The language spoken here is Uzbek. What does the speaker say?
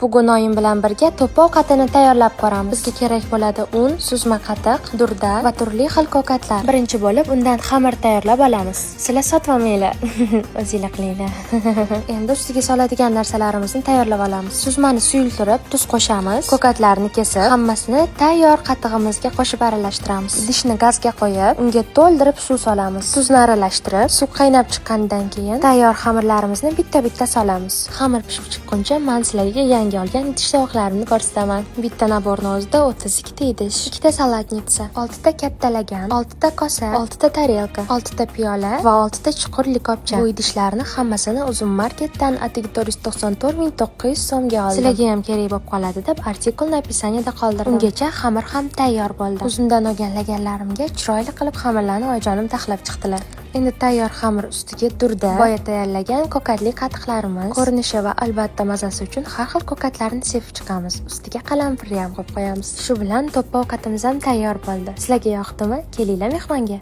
Bugun oyim bilan birga to'ppa ovqatini tayyorlab ko'ramiz. Bizga kerak bo'ladi un, suzma qatiq, durda va turli xil ko'katlar. Birinchi bo'lib undan xamir tayyorlab olamiz. Sizlar sotib olmanglar. O'zinglar qilinglar. Endi ustiga soladigan narsalarimizni tayyorlab olamiz. Suzmani suyultirib, tuz qo'shamiz. Ko'katlarni kesib, hammasini tayyor qatig'imizga qo'shib aralashtiramiz. Idishni gazga qo'yib, unga to'ldirib suv solamiz. Tuzni aralashtirib, suv qaynab chiqqanidan keyin tayyor xamirlarimizni bitta-bitta solamiz. Xamir pishib chiqquncha men sizlarga yangi olgan idish tovoqlarimni ko'rsataman. Bitta набор ni o'zida 32 ta idish, ikkita салатница, 6 ta katta lagan, 6 ta kosa, 6 ta tarelka, 6 ta piyola va 6 ta chuqur likopcha. Bu idishlarni hammasini Uzum Marketdan atigi 494 900 so'mga oldim. Sizlarga ham kerak bo'lib qoladi deb artikulni описание da qoldirdim. Ungacha xamir ham tayyor bo'ldi. Uzumdan olgan laganlarimga chiroyli qilib xamirlarni oyijonim taxlab chiqdilar. Endi tayyor xamir ustiga durda, boya tayyorlagan ko'katli qatiqlarimiz, ko'rinishi va albatta mazasi uchun har xil ko'katlarni sepib chiqamiz. Ustiga qalampirni ham qo'yib qo'yamiz. Shu bilan to'ppa ovqatimiz ham tayyor bo'ldi. Sizlarga yoqdimi? Kelinglar mehmonga.